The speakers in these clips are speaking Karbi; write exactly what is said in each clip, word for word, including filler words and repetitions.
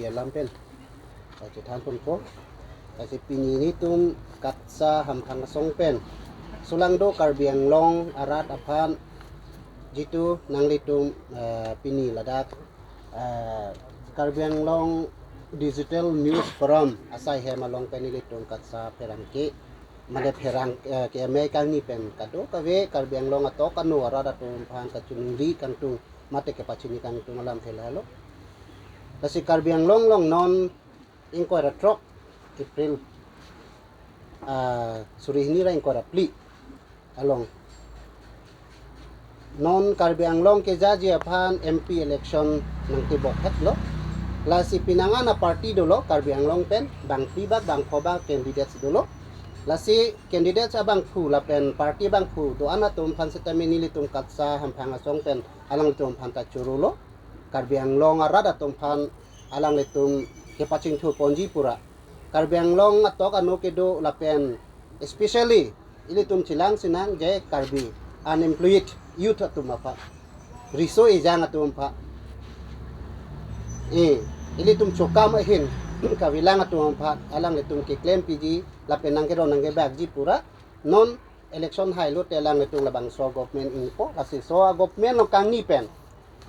alam pen kachethan ponpo. Lasi pini nelitum KATSA hamphang asong pen solangdo Karbi Anglong arat aphan jitu nanglitum, eh, pini ladak, eh, Karbi Anglong Digital News Forum asai hem along pen nelitum KATSA pherangke mane pherang, eh, keme kangni pen kadokave Karbi Anglong atok ano arat atum aphan kachiningri kangtung mate kepachini kangtung alamthe lahelo. Lasi Karbi Anglong along non ingkoi ra throk April, ah, suri hini ra ingkoi ra phli along non Karbi Anglong kejaji aphan M P election nangtebok hetlo. Lasi penang an a party dolo Karbi Anglong pen, bangphli bak bangpho bak candidates dolo. Lasi candidates abangphu lapen party abangphu do-an atum aphan setame nelitum KATSA hamphang asong pen alanglitum aphan ta chorolo. Karbi Anglong arat atum aphan alanglitum kepachingthur ponji pura. Karbi Anglong atok ano kedo lapen especially ilitum chelang sinang je Karbi unemployed youth atum aphan, riso ejang atum aphan, eh, ilitum chokam ahin kavelang atum aphan alanglitum keklem piji lapen nangkeron nangkebakji pura. Non election hailo te alanglitum labangso government ingpo, lasi laso a government along kangni pen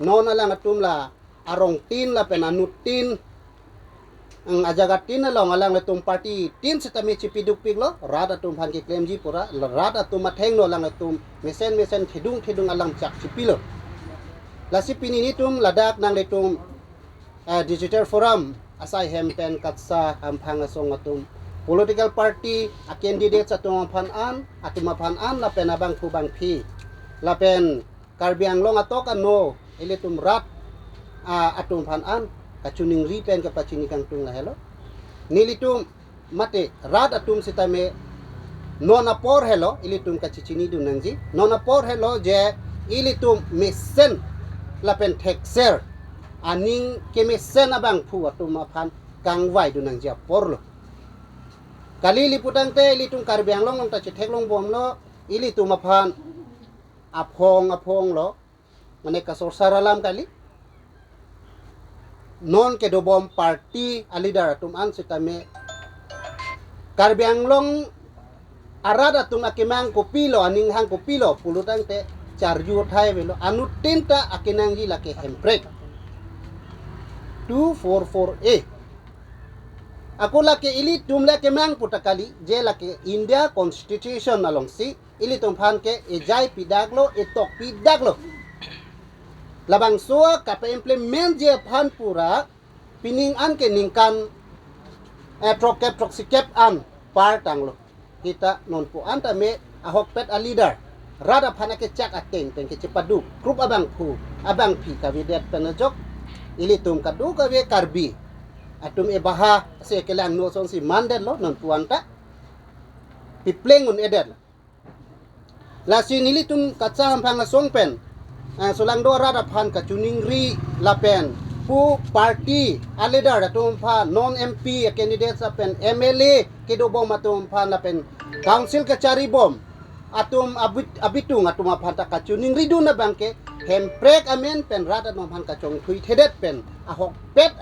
non alanglitum la arongtin lapen anuttin, ang ajagatin along alanglitum party tin setame chipidukpiklo, rat atum aphan keklemji pura, rat atum athengno alanglitum mesen mesen thedung thedung alamchak chipilo. Lasi pini nelitum ladak nanglitum, eh, Digital Forum asai hem pen KATSA hamphang asong atum, political party a candidates atum aphan an, atum aphan an lapen abangphu bangphi lapen Karbi Anglong atok ano ilitum rat, ah, atum aphan an kachiningri pen kepachini kangtung lahelo. Nelitum mate rat atum setame non apor helo ilitum kachichinidun nangji. Non apor helo je ilitum mesen lapen thekser aning kemesen abangphu atum aphan kangvaidun nangji aporlo. Kali ili putangte ilitum Karbi Anglong along ta chetheklongbomlo, ilitum aphan aphong aphonglo, mane kasorsar alam kali. Non kedobom party a leader atum an setame Karbi Anglong arat atum akemang kopilo, aning hang kopilo pulotangte charju thai avelo, anuttin ta akenangji lake hemprek two four four A. Ako lake ilitum le kemang puta kali, je lake India Constitution alongsi ilitum aphan ke ejai pidaklo, etok pidaklo. Labangso kape-implement ji aphan pura pining an ke ningkan, eh, throkkep throksikep an par tanglo. Kita non pu an tame ahokpet a leader rat aphan akechak ateng pen kechepadu group abangphu abangphi kavedet pen ajok ilitum kadokave Karbi atum ebaha se kelang no asonsi mandetlo non pu an ta pipleng un-edetlo. Lasi nelitum KATSA hamphang asong pen, eh, solangdo arat aphan kachiningri lapen pu party a leader atum aphan, non M P a candidates lapen M L A kedobom atum aphan lapen council kacharibom atum abit-, abitung atum aphan ta kachiningridun abang ke hemprek amen pen rat atum aphan kachongthui thedet pen ahokpet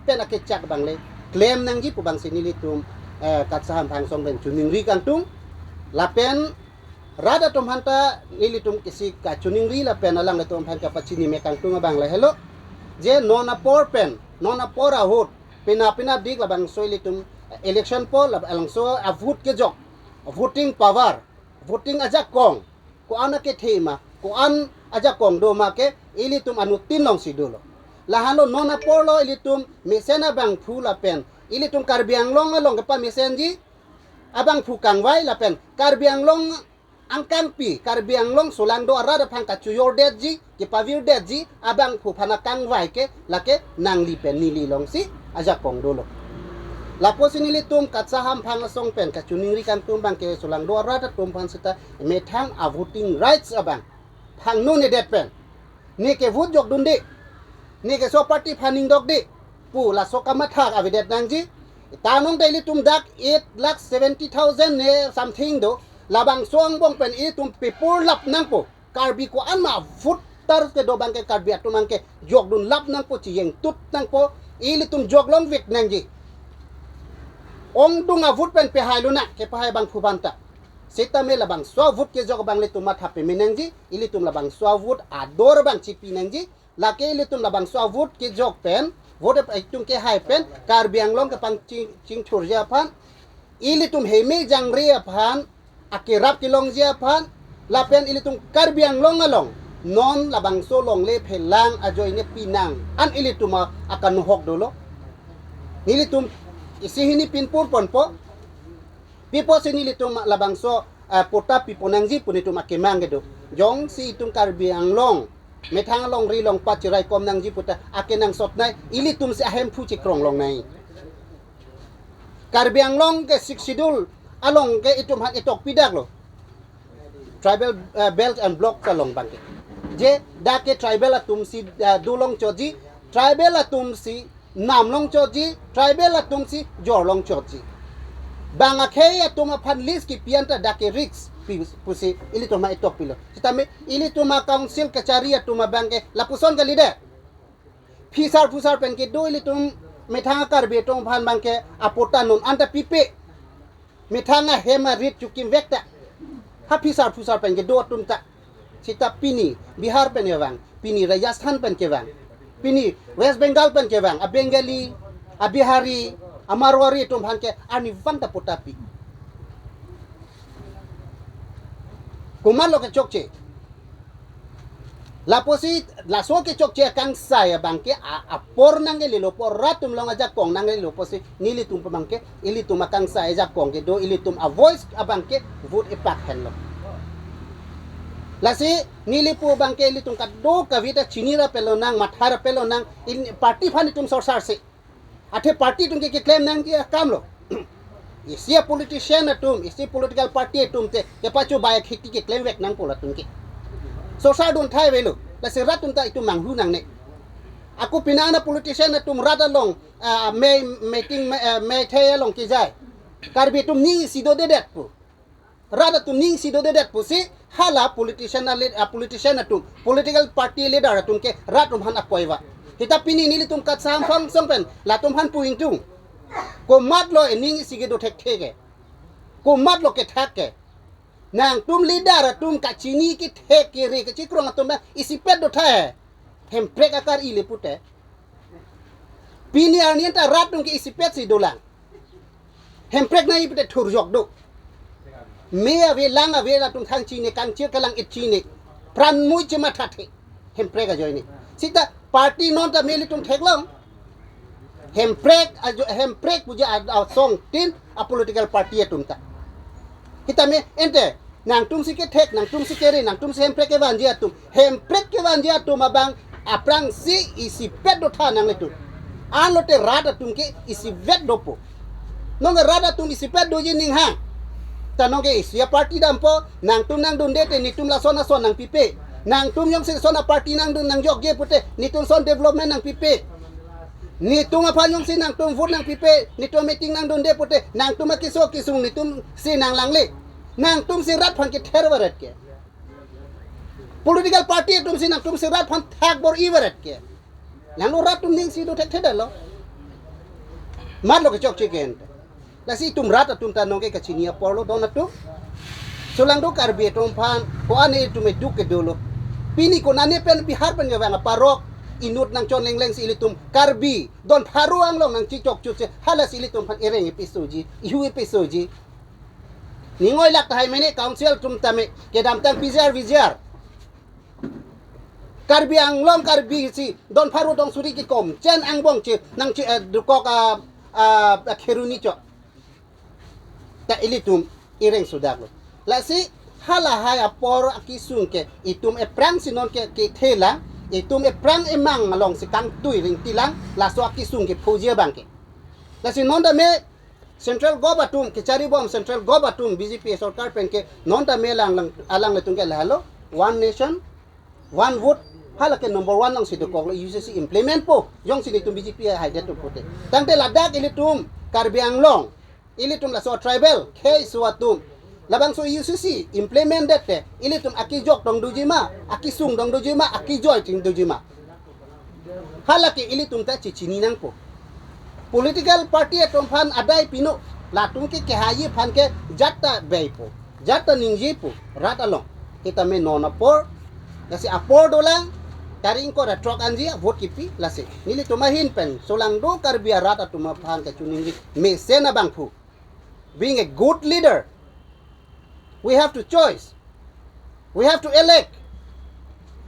pen akechak abang le klem nangji pu abangsi nelitum, eh, KATSA hamphang asong pen chiningri kangtung. Lapen rat atum aphan ta nelitum isi kachiningri lapen alanglitum aphan kapachini me kangtung abang lahelo. Je non apor pen, non apor ahut, pina pina dik labangso ilitum election poll, labangso a vote kejok, voting power, voting ajakong, ko-an akethe ma, ko-an ajakong do ma ke ilitum anuttin alongsi dolo. Lahenlo non aporlo ilitum mesen abangphu lapen ilitum Karbi Anglong along kepamesenji abangphu kangvai lapen Karbi Anglong angkangpi, Karbi Anglong solangdo arat aphan kachojordetji, kepavirdetji abangphu aphan akangvai ke lake nangli pen neli alongsi ajakong dolo. Lapusi nelitum KATSA hamphang asong pen kachiningri kangtung abang ke solangdo arat atum aphan seta methang a voting rights abang phangno nedet pen, ne ke vote jokdunde, ne ke so party aphan ningdokde pu laso kamatha avedet nangji. Ta nong ta ilitum dak eight lakh seventy thousand ne something do, labangso angbong pen ilitum pepurlap nangpo. Karbi ko-an ma voter kedo abang ke Karbi atum abang ke jokdunlap nangpo, chijengtut nangpo, ilitum jok longvek nangji. Ongdung avote pen pehai luna, kepahai abangphu aphanta. Sitame labangso avote kejok abang ilitum matha peme nangji, ilitum labangso avote ador abang chipi nangji, lake ilitum labangso avote kejok pen, vote itum kehai pen, Karbi Anglong kepangching, chingthurji aphan, ilitum heme jangre aphan, akerap kelongji aphan, lapen ilitum Karbi Anglong along, non labangso longle phelang ajoine pinang, an ilitum a-, akan hok dolo. Nelitum isi hini pinpur ponpo, pi apotsi nelitum labangso, eh, patta pipo nangji pu nelitum akemang kedo. Jongsi itum Karbi Anglong methang alongri longpat cheraikom nangji puta akenangsot nai, ilitumsi ahemphu chekrong longnai. Karbi Anglong ke Sixth Schedule along ke itum aphan itok pidaklo. Tribal, eh, belt and block along abangke. Je dak ke tribal atumsi, eh, dolong chotji, tribal atumsi nam long chotji, tribal atumsi jor long chotji. Bang akhei atum aphan lease kipi anta dak ke risk pi pusi ilitum aphan itok pilo. Sitame ilitum a-council kachari atum abangke lapuson kalidet. Phisar phusar pen kedo ilitum methang a-Karbi atum aphan abangke apatta non anta pipe. Methang ahem arit chokimvek ta. Ha phisar phusar pen kedo atum ta. Sita pini Bihar pen kevang, pini Rajasthan pen kevang, pini West Bengal pen kevang, a-Bengali, a-Bihari, a-Marwari atum aphan ke arnivang ta patta pi. Komatlo kechokche? Lapusi laso kechokche akangsai abangke a-, apor nangkelelo, apor rat atum along ajakong nangkelelo pusi nelitum abangke, ilitum akangsai ajakong kedo, ilitum a-voice abangke vote ipak henlo. Lasi neli pu abangke ilitum kadokave ta chini ra pelonang, matha ra pelonang, in party aphan itum sorsarsi. Athe party atum ke keklem nangji akamlo. Isi a-politician atum, isi political party atum te kepachobai akheti keklemvek nangpo latum ke. Sorsar dun thai avelo. Lasi rat atum ta itum manghu nangne. Ako pini an a-politician atum rat along, ah, mei, meeting, mei, ah, meithai along kejai. Karbi atum aning isi dodedet pu. Rat atum aning isi dodedet pusi hala politician a-lead-, a-politician atum, political party leader atum ke rat atum aphan apoiva. Sita pini nelitum katsam phangsong pen latum aphan pu ingtung. Komatlo aning isi kedo thekthe ke? Komatlo kethak ke? Nangtum leader atum kachini kethek kere kachikrong atum na isipet do tha he. Hemprek akar-i le pute. Pini arni anta rat atum ke isipetsi dolang. Hemprek nangji pute thurjok do. Me ave lang ave latum thang chini, kangchir kelang-it chini. Pran mui chemathathe. Hemprek ajoine. Sita party non ta me ilitum theklong. Hemprek ajo, Hemprek puji a, asongtin a-political party atum ta. Sitame ante nangtumsi kethek, nangtumsi kere, nangtumsi Hemprek kevanji atum. Hemprek kevanji atum abang aphrangsi isipet do tha nanglitum. Anlote rat atum ke isivet dopo. Nonke rat atum isipet doji ning hang. Ta nonke isi a-party dampo, nangtum nangdunde te netum lason ason nangpipe. Nangtum jongsi lason a-party nangdun nangjokje pute netum lason development nangpipe. Netum aphan jongsi nangtum vote nangpipe, netum meeting nangdunde pute nangtum akeso kesung netumsi nanglangle. Nangtumsi rat aphan kether varet ke? Political party atumsi nangtumsi rat aphan thak bor-i varet ke? Nanglo rat atum aning isi do thekthedetlo. Matlo kechokche ke ante? Lasi itum rat atum ta nonke kachini aporlo don atum. Sulang do Karbi atum aphan, ko-an itum eduk kedolo. Pini konane pen Bihar pen kevang aparok inut nangchon lenglengsi ilitum Karbi don pharo anglong nangchichok chutse, halasi ilitum aphan ireng ipisoji, ihu ipisoji. Ning oilak tahai mene council atum tame kedamtang P G R V G R. Karbi Anglong Karbi si don pharo don suri kekom chen angbong che nangche, eh, dokok a, a, a Kheroni chot. Ta ilitum ireng sudaklo. Lasi halahai apor akesung ke itum aphrangsi nonke kethelang, itum aphrang emang alongsi kangtui ringtilang, laso akesung kephoji abangke. Lasi non tame Central Gov atum, kecharibom Central Gov atum B J P sorkar pen ke non tame alang, alang, alanglitum ke lahelo, one nation, one vote, halake number one alongsi dokoklo U C C implement po, jongsi netum B J P haidet pute. Tangte ladak ilitum Karbi Anglong, ilitum laso tribal khei su atum, labangso U C C implement det te, ilitum akejok dong doji ma, akesung dong doji ma, akejoi ching doji ma? Halake ilitum ta chechini nangpo. Political party atum aphan adai pinon, latum ke kehai aphan ke jat ta beipo, jat ta ningjepo, rat along. Sitame non apor, lasi apor dolang, tarik ingkoi ra throk anji vote kipi, lasi. Nelitum ahin pen, solang do Karbi arat atum aphan kachiningje mesen abangphu. Being a good leader, we have to choice. We have to elect.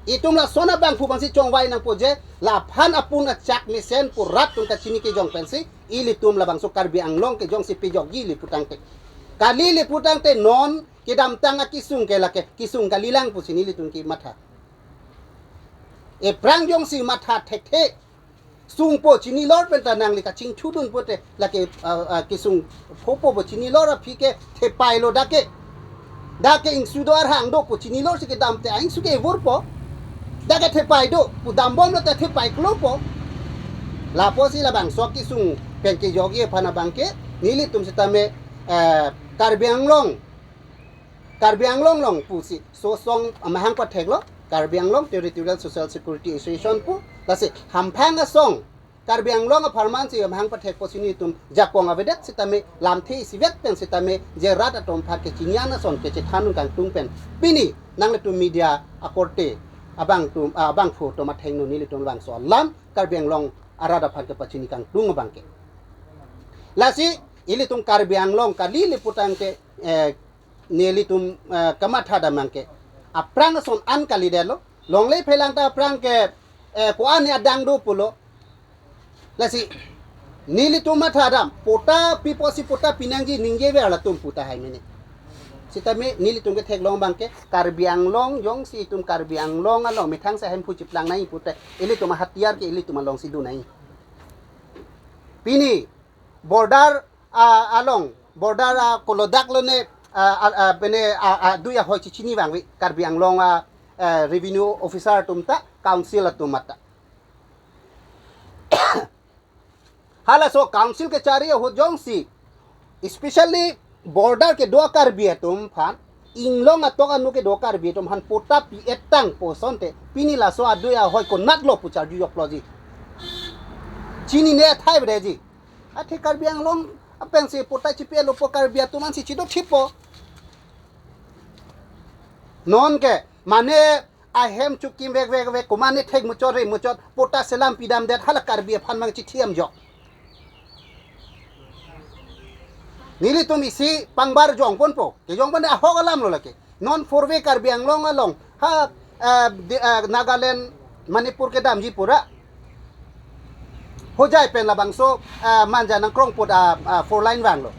Itum lason abangphu abangsi chongvai nangpo je, laphan apun achak mesen pu rat atum kachini kejong pensi, ilitum labangso Karbi Anglong kejongsi pejokji ili putangte. Kali ili putangte non kedamtang akesung ke lake, kesung kalilang pusi nelitum kematha. Aphrang jongsi matha thekthe, sungpo chinilor penta nangli kachingthudun pote lake, ah, ah, kesung phopo pu chinilor aphi ke thepai lo dak ke. Dak ke ingsu do arhang do pu chinilor si kedamte ingsu ke vurpo. Dak ke thepai do pu dambomlo te thepai klopo. Lapusi labangso akesung pen kejokji aphan abang ke nelitum sitame, eh, Karbi Anglong, Karbi Anglong along pusi so asong amahang patheklo, Karbi Anglong Territorial Social Security Association pu, lasi hamphang asong Karbi Anglong apharman si amahang pathekpo si nelitum jakong avedet sitame lamthe isivet pen sitame je rat atum aphan kechini an ason kechethan kangtung pen pini nanglitum media akorte abangtum, ah, abangphu atum athengno nelitum labangso alam Karbi Anglong arat aphan kepachini kangtung abang ke. Lasi ilitum Karbi Anglong kali ili putangte, eh, nelitum, eh, kamatha dam abang ke. Aphrang ason an kalidetlo. Longle phelang ta aphrang ke, eh, ko-an adang do pulo. Lasi nelitum matha dam, patta pi apotsi patta pinangji ningjever latum pu tahai mene. Sitame nelitum ketheklong abang ke Karbi Anglong jongsi itum Karbi Anglong along methang si ahemphu chiplang nangji pute ilitum hatiyar ke ilitum alongsi do nangji. Pini border, ah, along, border, ah, kolodak lone, ah, ah, ah, pene, ah, ah, adui ahoi chichini vangve Karbi Anglong, ah, eh, revenue officer atum ta, council atum ta. Halaso council kechari ahut jongsi, especially border kedo Karbi atum aphan, inglong atok anu kedo Karbi atum aphan patta pi-et tang pu asonte, pini laso adui ahoi konatlo pu charju jokloji. Chinine athai avedeji. Athe Karbi Anglong apensi patta chipi-etlo pu Karbi atum ansi chido thipo. Non ke, mane ahem chukim vek vek vek, komane thek muchot re muchot, patta selam pidamdet hala Karbi aphan mang chithiam jok. Nelitum isi pangbar jongponpo, kejongpon ahok alamlo lake. Non four way Karbi Anglong along, ha, eh, di, eh, Nagaland, Manipur kedamji pura. Hojai pen labangso, eh, Manja nangkrong put, ah, ah, four lane vanglo.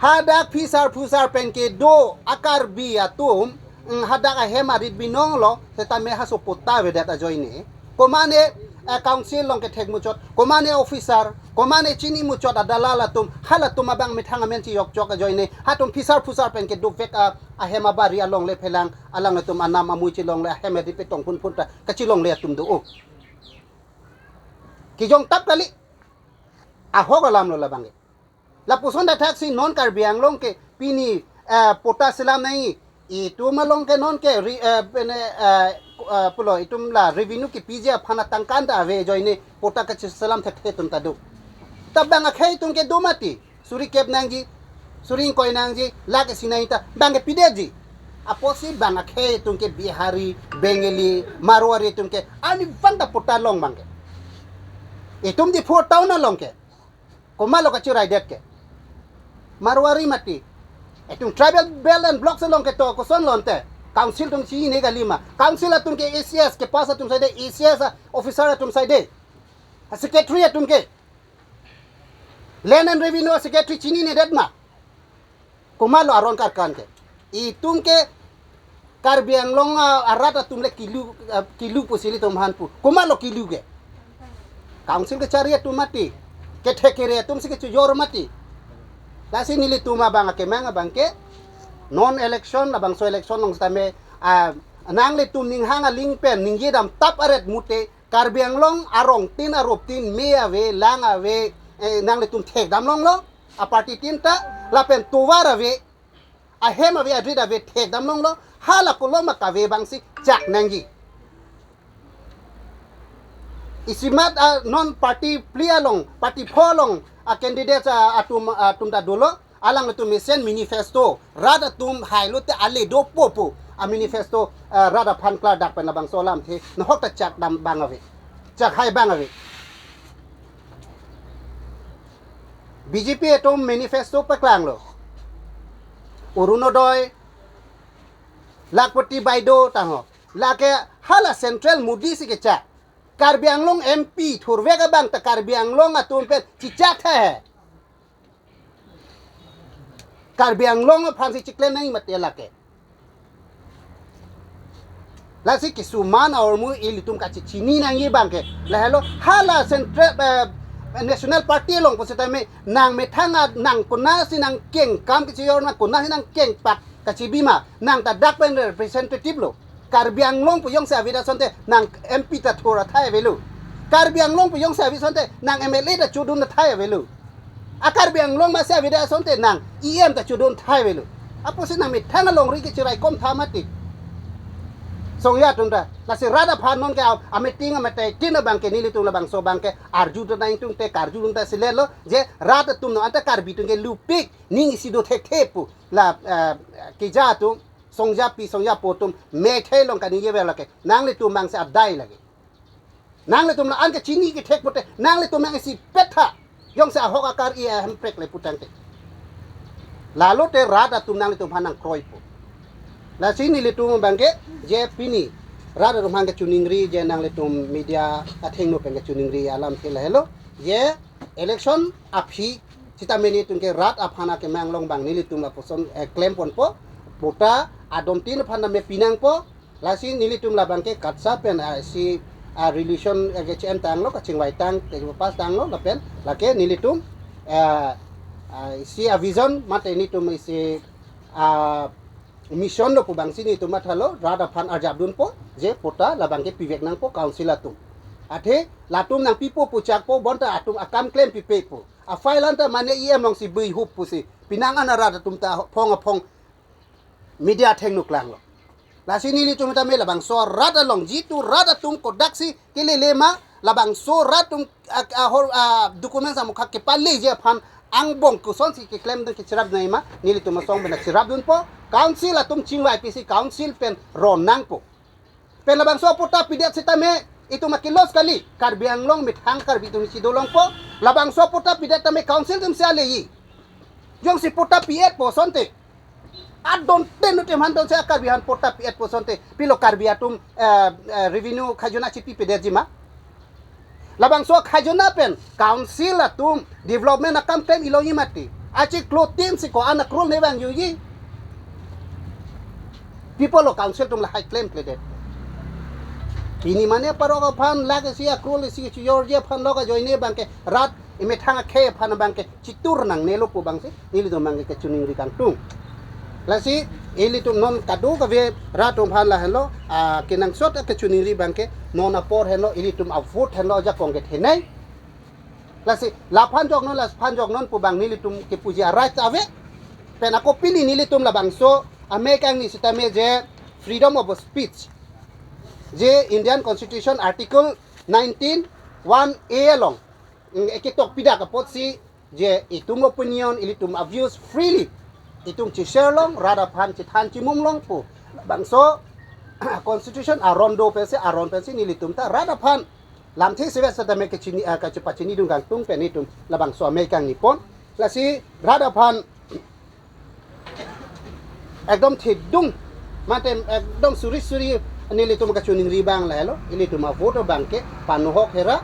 Hadak phisar phusar pen kedo a-Karbi atum, mm, hadak ahem arit binonglo, setame halaso patta avedet ajoine. Komane, eh, council along kethek muchot, komane officer, komane chini muchot adalal atum, halatum abang methang amen chiyok chok ajoine, hatum phisar phusar pen kedovek a, ahem abari alongle phelang, alanglitum anam amui chelongle ahem adi petong phun phun ta, kachelongle atum do. Kejong tap kali, ahok alamlo labang ke. Lapuson da thaksi non Karbi Anglong ke pini, eh, patta selam nangji. Itum along ke non ke ri-, eh, pene, eh, ku-, eh, pulo itum la revenue kepiji aphan atangka ta ave ajoine patta kacheselam thekthe atum ta do. Ta bang akhei atum ke do mati. Suri kep nangji, suri ingkoi nangji, lakh isi nangji ta bang ke pidetji. Apotsi bang akhei atum ke Bihari, Bengali, Marwari atum ke ani bang ta patta long abang ke. Itum Diphu town along ke. Komatlo kachiraidet ke? Marwari mati. Itum tribal belt and blocks along keto koson lonte. Council atum chinine kali ma? Council atum ke A C S kepass atum saide, A C S officer atum saide. A-secretary atum ke. Land and Revenue secretary chininedet ma? Komatlo aron karkan ke? Itum ke Karbi Anglong a, arat atum le kilu, a, kilu pusi ilitum aphan pu. Komatlo kilu ke? Council kechari atum mati. Kethek kere atum si kechojor mati. Lasi nelitum abang akemang abang ke non election, labangso election along setame, a, nanglitum ninghang aling pen ningje dam tap aret mute Karbi Anglong arong tin arup tin me ave, lang ave, eh, nanglitum thekdam longlo, a-party tin ta, lapen tovar ave, ahem ave, adrit ave, thekdam longlo, hala kolom akave abangsi chak nangji. Isimat, ah, non party phli along, party pho along, ah, candidate, ah, atum, ah, atum ta dolo, alangtum mesen manifesto, rat atum hailote ale dopo pu, ah, manifesto, ah, rat aphan klardak pen labangso alamthe, nahok ta chak dam abang ave, chak hai abang ave. B J P atum manifesto paklanglo. Orunodoi, Lakhpati Baideo tangho. Lake hala Central Modi si kechak. Karbi Anglong M P thurvek abang ta Karbi Anglong atum pen chichak he. Karbi Anglong aphan si chiklem nangji mati lake. Lasi kisuman ahormu ilitum kachechini nangji abang ke. Lahelo hala Central, eh, National Party along pusitame nang methang a nang konatsi nangkengkam kachijor, nang konatsi nangkengpak kachibi ma, nang ta dak pen representative lo. Karbi Anglong pu jongsi avedet asonte nang M P ta thur athai avelo. Karbi Anglong pu jongsi avedet asonte nang M L A ta chodun athai avelo. A Karbi Anglong masi avedet asonte nang E M ta chodun athai avelo. Apotsi nang methang alongri kechiraikom tha mati. Songja atum ta. Lasi rat aphan non ke a, a meeting a meeting abang ke nelitum labangso abang ke arju ta nang tung te karju tung ta si lelo je rat atum non anta Karbi atum ke lupik ning isi do thekthe pu la, eh, keja atum, songjapi songjapo atum mekhei along kaningje ave lake. Nanglitum abang si adai lake. Nanglitum la-an kachini kethek pote, nanglitum nang isi petha. Jongsi ahok akar i ahemprek le pu tangte. Lalote rat atum nanglitum aphan nangkroipo. Lasi nelitum abang ke, je pini rat atum aphan kachiningri, je nanglitum media athengno pen kachiningri alamthe lahelo. Je election aphi sitame nelitum ke rat aphan akemang along abang nelitum lapuson, eh, klemponpo, patta adontin aphan name pinangpo. Lasi nelitum labang ke KATSA pen, ah, isi, ah, relation, eh, kechem tanglo, kachingvai tang, kepass tanglo, lapen lake nelitum, eh, ah, isi a vision mate nelitum isi, ah, mission lo pu abang si nelitum mathalo, rat aphan arjap dunpo, je patta labang ke pivek nangpo council atum. Athe latum nangpipo pu chakpo, bonta atum akam klem pipepo. A file anta mane E M along si bui hup pusi pinang an rat atum ta aphong aphong media athengno klanglo. Lasi nelitum tame labangso rat along jitu rat atum kodaksi kelele ma labangso rat atum, ah, ah, hor, ah, document samukha kepaleji aphan angbong kosonsi keklem dun kechirap nangji ma nelitum asong pen chirap dunpo. Council atum chingvai pisi council pen ron nangpo. Pen labangso patta pidet sitame itum akilos kali. Karbi Anglong methang Karbi atum si dolongpo. Labangso patta pidet tame council atum si aleji. Jongsi patta pi-etpo asonte, adontin utim han donse a Karbi aphan patta pi-etpo asonte, pilo Karbi atum, eh, eh, revenue khajona chipi pedetji ma? Labangso khajona pen council atum development akam klem ilongji mati. Achiklo tin si ko-an a crore ne vangjuji. Pi apotlo council atum lahai klemkledet? Pini mane parok aphan lakh isi a crore isi chijorji aphan lok ajoine abang ke rat emethang akhei aphan abang ke chitur nangnelo pu abang si nelitum abang ke kachiningri kangtung. Lasi ilitum non kadokave rat atum aphan lahenlo, ah, kenangsot akachiningri abang ke non apor henlo, ilitum avote henlo ajakong kethenei. Lasi laphan joknon, laphan joknon pu abang nelitum kepuji a right ave. Pen ako pini nelitum labangso amei kangni sitame je freedom of speech, je Indian Constitution Article nineteen one A along, mm, eketok pidak apotsi je itum opinion, ilitum a views freely itum chishare long, rat aphan chithan chimum long pu labangso Constitution aron do pensi, aron pensi nelitum ta rat aphan lamthe sevet setame kachini, ah, kachepachini dung kangtung pen itum labangso amei kangni pon. Lasi rat aphan ekdom thedung mate ekdom suri suri nelitum kachiningri abang lahelo, ilitum avote abang ke panohok hera,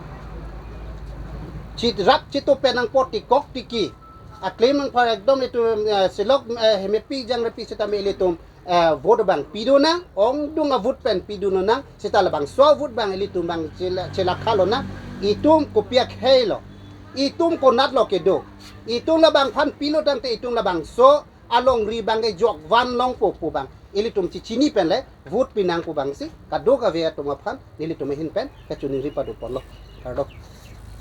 chirap chitop pen nangpo, tikok tiki aklem nangpo, ekdom itum, eh, selok, eh, hemepi jangrepi sitame ilitum, eh, vote abang pidun nang, ongdung avote pen pidun nang, seta labangso avote abang ilitum abang chela, chela khalo nang, itum kopi akhei lo, itum konatlo kedo, itum labang aphan pilo tangte itum labangso alongri abang ke jokvan longpo pu abang ilitum chichini pen le vote pinang pu abang si kadokave atum aphan nelitum ahin pen kachiningri pado ponlo. Kardom.